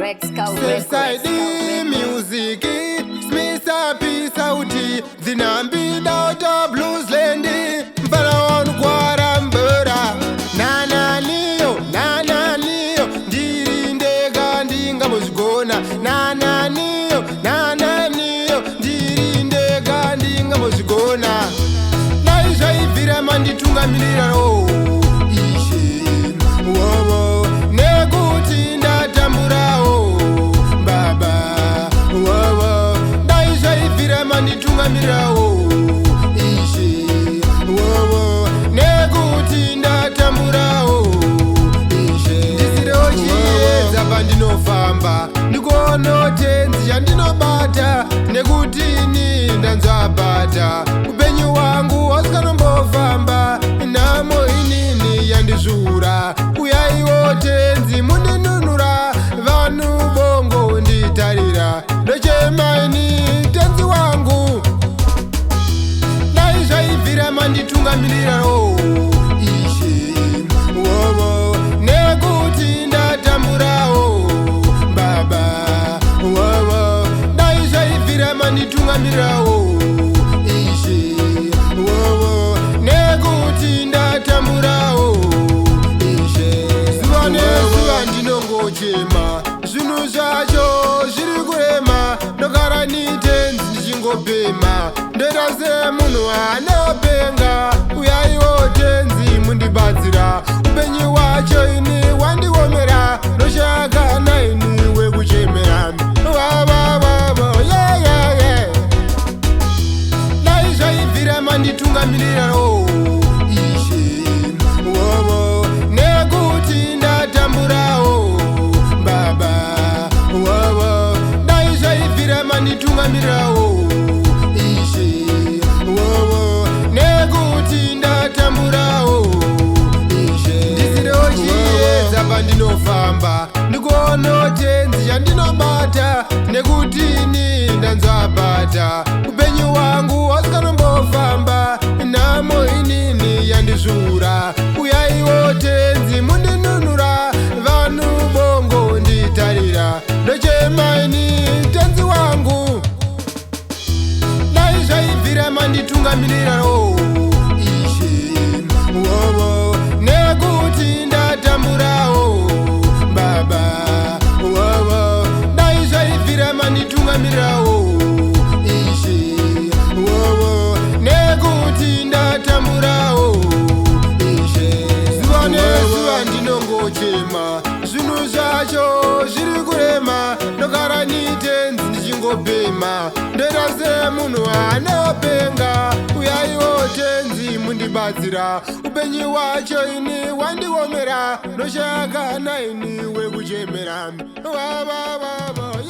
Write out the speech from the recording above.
Red Skull Side Records. Music Smisa P Sauti Dzinambi Dauta Blues Land Mfana wanukwara mbura nananiyo nananiyo ndiri ndega ndingambozvigona nananiyo nananiyo ndiri ndega ndingambozvigona dai zvaibvira manditungamirirawo ishe wowo nekuti ndatamburawo baba wowo dai zvaibvira manditungamirirawo ishe wowo nekuti ndatamburawo ishe ndisirewo chiedza pandinofamba ndikuono tenzi chandinobata nekuti ini ndanzwabata upenyu wangu wasikanombofamba nhamo inini yandizvura uyaiwo tenzi mundinunura vanhu bongo nditarira ndochema ini tenzi wangu dai zvaibvira manditungamirirawo ishe wowo nekuti ndatamburawo baba wowo dai zvaibvira manditungamirirawo ishe wowo nekuti ndatamburawo ishe zuva nezuva ndinongochema zvinhu zvacho zviri kurema ndogara nitenzi ndichingopema ndoita semunhu anopenga uyaiwo tenzi mundibatsira upenyu wacho ini wandiomera ndoshaka naini wekuchemera vavavavo yeyeye dai zvaibvira manditungamirirawo ishe wowo nekuti ndatamburawo baba wowo dai zvaibvira manditungamirirawo ishe wowo nekuti ndatamburawo ishe ndisirewo chiedza pandinofamba ndikuono tenzi chandinobata nekuti ini ndanzwabata upenyu wangu wasikanombofamba nhamo inini yandizvura uyaiwo tenzi mundinunura vanhu bongo nditarira ndochema ini tenzi wangu dai zvaibvira manditungamirirawo ishe wowo nekuti ndatamburawo baba wowo dai zvaibvira manditungamirirawo ishe wowo nekuti ndatamburawo ishe zuva nezuva ndinongochema zvinhu zvacho zviri kurema ndogara nitenzi ndichingopema ndoita semunhu anopenga uyaiwo tenzi mundibatsira upenyu wacho ini wandiomera ndoshaka naini wekuchemera vavavavo.